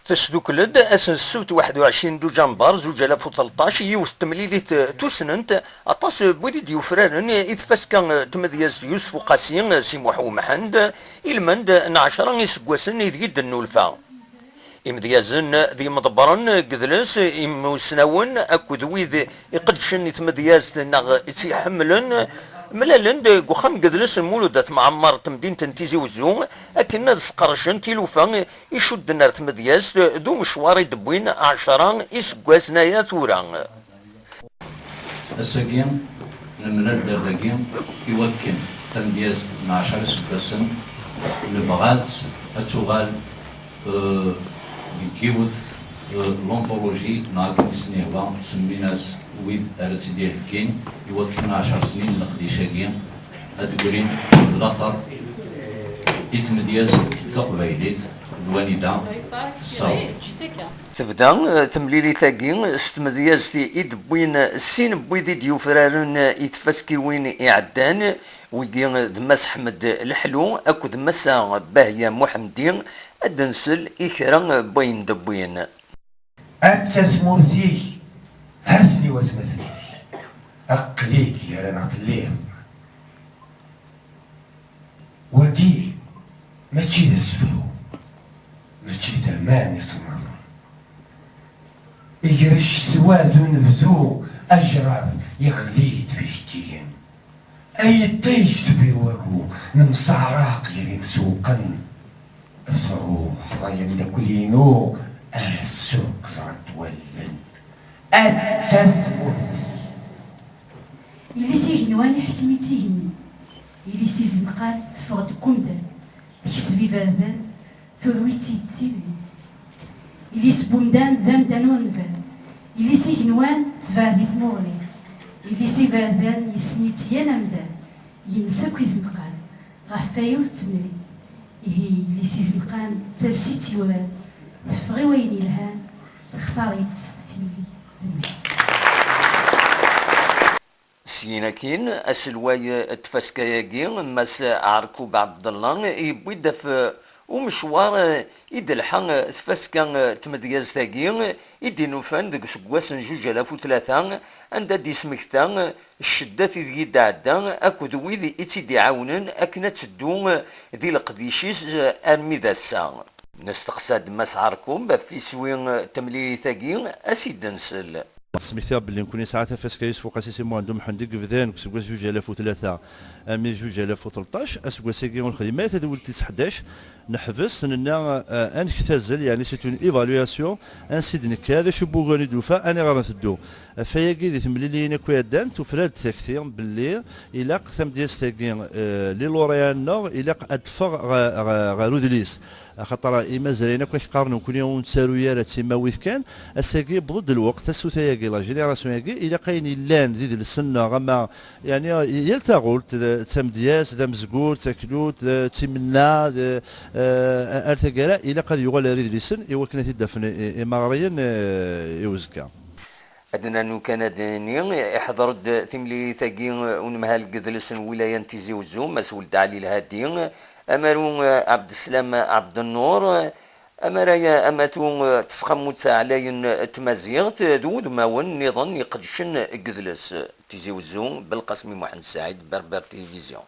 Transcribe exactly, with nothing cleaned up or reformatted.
Tesdukkel-d ass n ssebt waḥed u ɛecrin dujamber zuǧ alaf u tleṭṭac yiwet n temlilit tussnant, aṭas n wid i d-yufraren i tfaska n tmedyazt Yusef Uqasi Si Muḥ Umḥend, ilmend n ɛecra iseggasen ideg i d-nnulfa. Imedyazen d yimḍebbren n yedles, imusnawen akked wid iqeddcen i tmedyazt neɣ i tt-iḥemmlen, mlalen-d deg uxxam n yedles n Mulud At Mɛemmer n temdint n Tizi Wezzu akken ad sqercen tilufa icudden ar tmedyazt d umecwar i d-wwin ɛecra iseggasen aya tura. Ass-agi, nemlal-d ar dagi i wakken tamedyazt n ɛecra iseggasen nebɣa-tt ad tuɣal, eh, deg yiwet, eh, l'anthologie neɣ akken i s-nihwa semmin-as wid ara tt-id-iheggin i wakken ɛecra snin n leqdic-agi ad d-grin d later i tmedyazt taqbaylit d wanida tessaweḍ. Tebda, eh, temlilit-agi s tmedyazt i d-wwin sin n wid i d-yufraren i tfaskiwin iɛeddan, wigi d Mass Ḥmed Leḥlu akked Massa Bahya Muḥemdi, ad d-nsel i kra n wayen d-wwin. Atta tmurt-ik, ha-ten-i watmaten-ik, aql-ik gar-aneɣ telliḍ. Wagi mačči d asefru, mačči d aman isemmaḍen. Iger ccetwa d unebdu, ajrad yeɣli-d f ijeǧǧigen. Ay iṭij tebir wagu, nemseɛraq gar imsewqen. Truḥ ay ameddakel-inu, ara ssuq ẓrant wallen. Atta tmurt-ik. Yelli-s igenwan iḥkem-itt igenni. Yelli-s izenqan teffeɣ-d deg umdan. Tekseb iberdan, turew-itt-id tilli. Yelli-s n umdan d amdan ur nban. Yelli-s igenwan tebɛed i tmuɣli. Yelli-s iberdan yessen-itt yal amdan. Yens akk izenqan. Ɣef waya ur tettemri. Ihi, yelli-s izenqan d talsa i tt-yuran, teffeɣ i wayen yelhan, textar-itt tilli d mmi. Syin akkin, aselway n tfaska-agi, Mass Ɛerkub Ɛebdellah, yewwi-d ɣef umecwar i d-telḥa tfaska n tmedyazt-agi i d-inufan deg useggas n zuǧ alaf u tlata, anda d-ismekta cceddat ideg i d-tɛedda akked wid i tt-id-iɛawnen akken ad teddu di leqdic-is armi d ass-a. Nesteqsa-d Mass Ɛerkub ɣef iswi n temlilit-agi, a s-id-nsel. Smektiɣ belli nekkni nesɛa tafaska Yusef Uqasi Si Muḥend Umḥend i yebdan deg useggas zuǧ alaf u tlata armi zuǧ alaf u tleṭṭac, aseggas-agi ur nexdim ara tadwilt tis ḥdac, neḥbes, nenna, eh, ad neg tazzelt, yeɛni c'est une évaluation, ansi d-nekka, d acu n wuguren i d-nufa, aniɣer nteddu. Ɣef wayagi, di temliliyin akk iɛeddan, tufra-d takti belli ilaq tamedyazt-agi, eh, les lauréats-nneɣ, ilaq ad teffeɣ ɣer, ɣer, ɣer udlis. Axaṭer imazrayen akk ak qqaren nekkni ur nettaru ara, d timawit kan. Ass-agi, yewweḍ-d lweqt, tasuta-agi, la génération-agi, ilaq ayen yellan d idles-nneɣ, ama, yeɛni, yal taɣult, d, d tamedyazt, d amezgur, d taklut, d timenna, d, eh, ar taggara, ilaq ad yuɣal ar idlisen i wakken ad t-id-afen i, i, imeɣriyen, eh, i uzekka. Ad nernu kan ad d-nini, iḥḍer-d timlilit-agi unemhal n yedles n wilaya n Tizi Wezzu, Mass Weld Ɛli Lhadi, amaru, eh, Ɛebdeslam Ɛebdennur, amaray amatu, eh, Tesxamut Ɛlayen n Tmaziɣt, d wudmawen nniḍen iqeddcen deg yedles. Tizi Wezzu, Belqasmi Muḥend Saɛid, Berber Télévision.